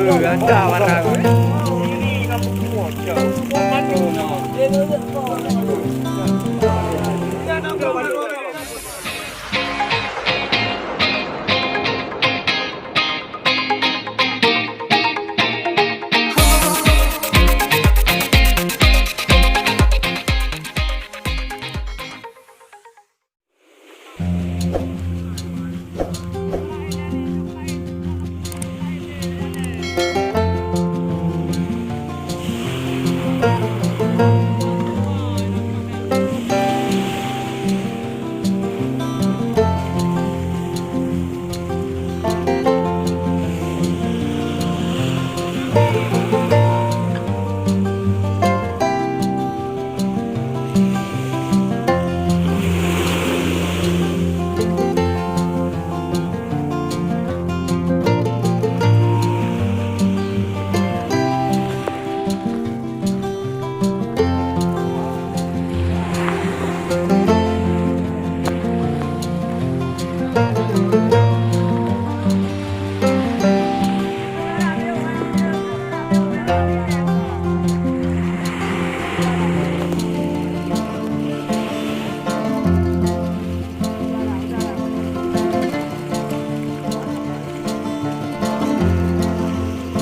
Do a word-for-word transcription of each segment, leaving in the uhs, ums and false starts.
Gata warang.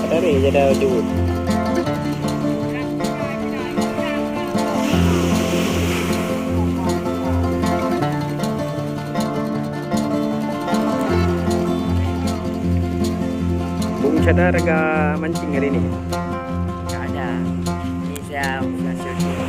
Ada ni, ada jemput. Bung Syadar ka mancing hari ni. Ada. Ini saya bukan syuting.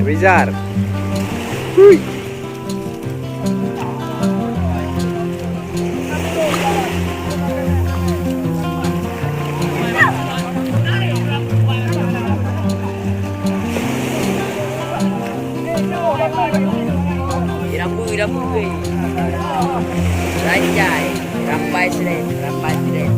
Rizal. Hui. Rambu, rambu, weh. Rancai, rampai seret, rampai seret.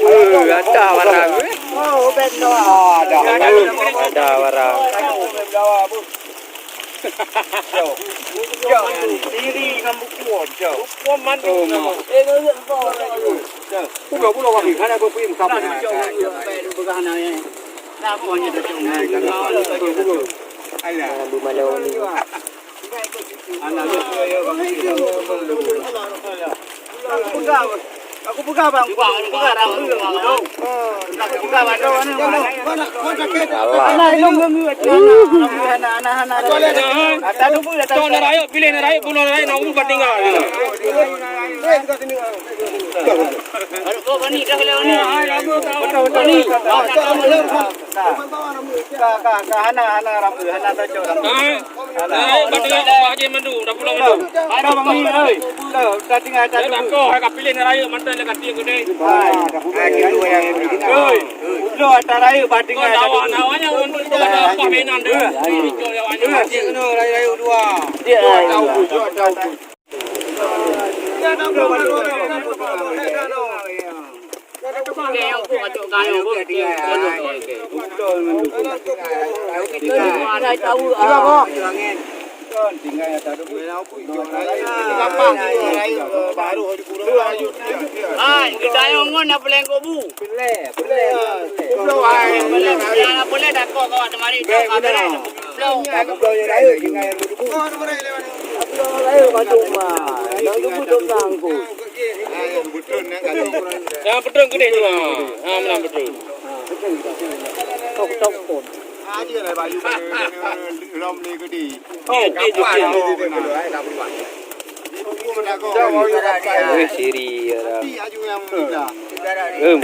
Eh, ada barang, eh. Ada, ada barang. Diri ngon buku aja. Buku mandum. Oh, ma. Udah, udah, wah, ada buku yang sama. Alah. Alah. Aku peugah, bang. Aku peugah, bang. Aku peugah, bang. Aku peugah, bang. Alah. Anak, anak, anak. Cok na rayeuk, piléh na rayeuk, bunoe na rayeuk, na umpat tinggal. Ka, ka, ka, hana, hana rambu, hana tacok rambu. Eh, bak tinggai Pak Haji Mandu, dah pulang Mandu. Ada Bang Min, oi. Dah, dah tinggai satu. Dah kau, hai ka pilih ni raya mantan dah ganti aku ni. Hai. Oi. Lo atas raya bak tinggai satu. Lawan, lawan yang untuk tu dah apa mainan dia. Raya, raya dua. Dia tahu, dia tahu. Hai, kita yang ngon nak pelengkok bu. Yang nak boleh dah kau kawat temari dah kamera. Yang betul ke ni tu? Ha, ha, menang betul. Tok tok pun. Weh, siri ya. Em.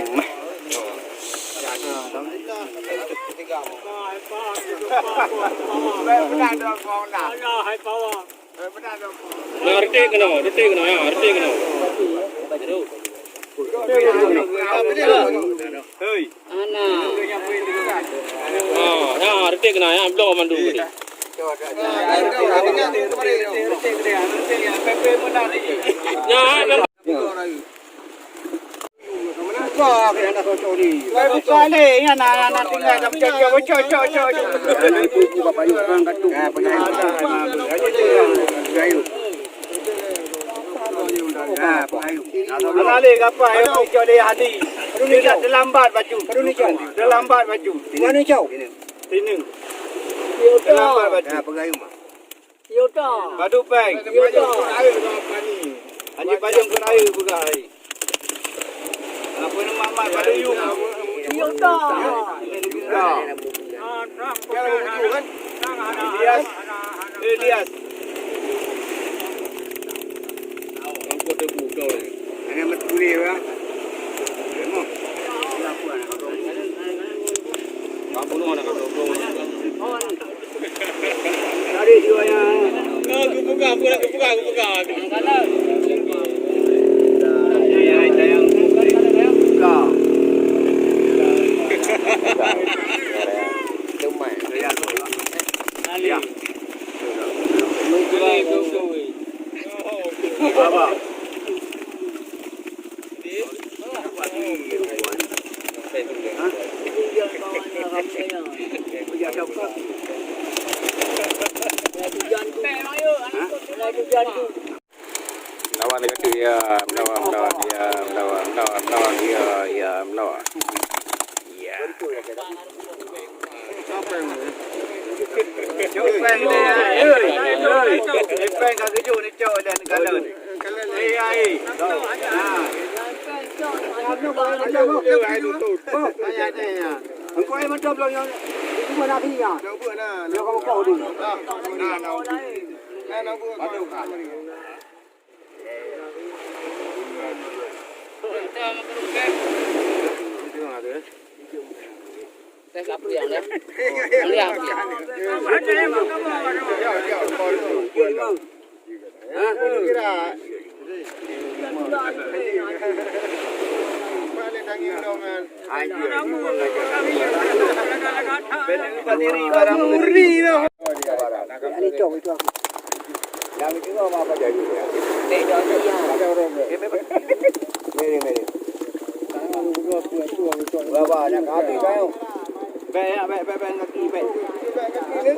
Nah, retik kena, retik kena, ya, retik kena. Hei. Ana. Ah, ya, retik kena, ya, belum mandu tadi. Ya, ya. Alah lé, gapai, ya, cok lé hadi. Terlambat baju. Terlambat baju. Sini. Terlambat baju. Yo ta. Badu peng. Yo ta. Haji Pajong keu rayeuk peugah hai. Apa nama mat badu yum? Yo ta. Ilyas. Ilyas. Angkot debu kau ni. Hana mat kulit, ya. Kamu nak kata kau. Tarik dua ya. Ah, aku pegang, aku nak pegang, aku pegang. Dayang, dayang, buka. Lemai. Ya. Baba. Melawan dia tu, ya, melawan, melawan, ya, melawan, melawan, melawan, ya, ya, melawan. Ya. Cok peng dia, hei, hei, hei. Cok peng ka keujok ni, cok, dan kalon. Hei, hei. Ha. Engkau ai mantap lah yang cuma nak sini ya. Dia kamu kau dulu. Tes apa yang dia? Yang dia apa? Bèk, bèk, bèk, bèk, kaki, bèk. Bèk, kaki, bèk.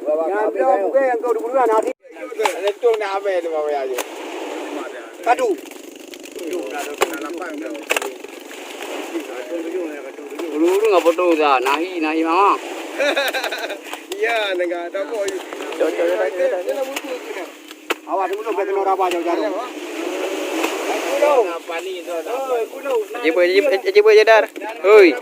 Nyang dua bukan yang kau dulu kan, hati. Kadu. Ulu-ulu nggak foto dah, nahi, nahi mama. Iya, nengah, dah kok. Cok, cok, cok, cok, cok. Awas dulu, biar kena raba jauh-jauh. Cibuk, cibuk, cibuk, cibuk, Dar. Hoi.